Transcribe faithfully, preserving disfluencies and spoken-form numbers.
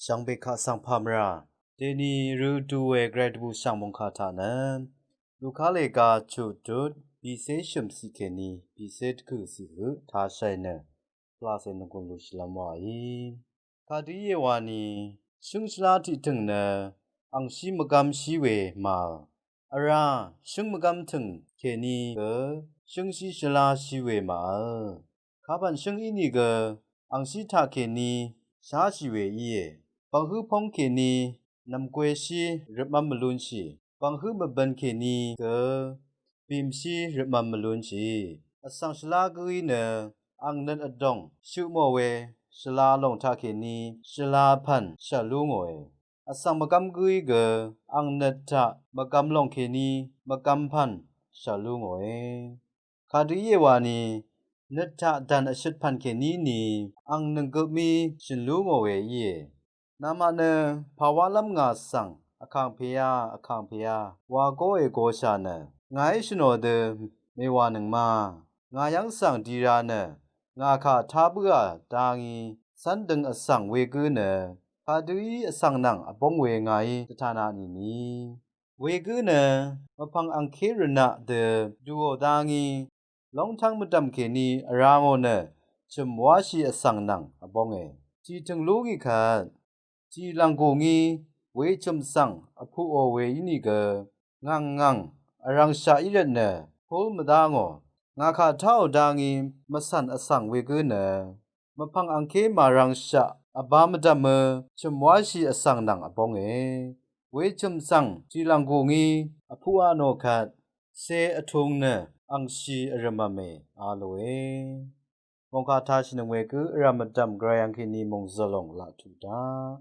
Shvngbe kaq svng pamra deni rø du we gvray dvbù shv̀ng mòngkà taq nø Luka lèga chuq dut bìcé shø̀m ciq kèní bìcé dvgø̀ ciq høq tashàì nø pvlacè nònggùn lùshìlv́m wàí. Kadø íe wani shǿng shvlá tiqtø̀ng nø angshí mvgv́m shí we màvl. Vrá shǿng mvgv́m tø̀ng kèní gø shǿngshí shvlá shí we màvl. Kapv̀n shǿng ínìgø angshí taqkèní sháshì we íe. Bv̀nghǿ póng kèní nv̀mgweshí røpmv́m mvlúnshì. Bv̀nghǿ mvbøn kèní gø bìmshí røpmv́m mvlúnshì. Vsvng shvlá gǿí nø ang nøt vdòng shøq mò we shvlá lòng taqkèní shvlá pv̀n shv̀lú ngòe. Vsvng mvgv́m gǿí gø ang nøt taq mvgvm lòng kèní mvgvm pv̀n shv̀lú ngòe. Kadø íe wani nøt taq dv̀n vshøt pv̀n kèní ni ang nønggøp mí shø̀nlú ngò we íe. Namaq nø pàwálv́m ngà svng vkàngpèá vkàngpèá wa góe goshà nø ngàí shvnò dø mèwànøng ma. Ngà yv́ng svng dira nø ngà kà tá bǿà dá ngí cv́n døng vsvng wegǿ nø kadø í vsvng nvng vbóng we ngàí dvtana nìni. Wegǿ nø mvpv̀ng angké rvnaq dø duò dá ngí lóngtv́ng mvdv̀m kèní vrá ngò nø chø̀m wáshì vsvng nvng vbónge. Tìtø̀ng lú ngì kvt tì lv̀nggù ngí wechø̀m svng vpuqò we ínìgø ngv̀ng ngv̀ng vrv̀ngshaq í rvtnø púl mvdá ngò. Ngà kà táò dá ngí mvcv̀n vsvng wegǿ nø mvpv̀ng angké màrvngshaq vbá mvdv̀mø chø̀m wáshì vsvng nvng vbónge. Wechø̀m svng tì lv̀nggù ngí vpuqa nò kvt cé vtung nø angshi vrø̀mv̀me a lòe. Mòngkà tashìnøng wegǿ vrv̀m mvdv̀m gvray angkèní mòngzø̀lòng laq tuq daq.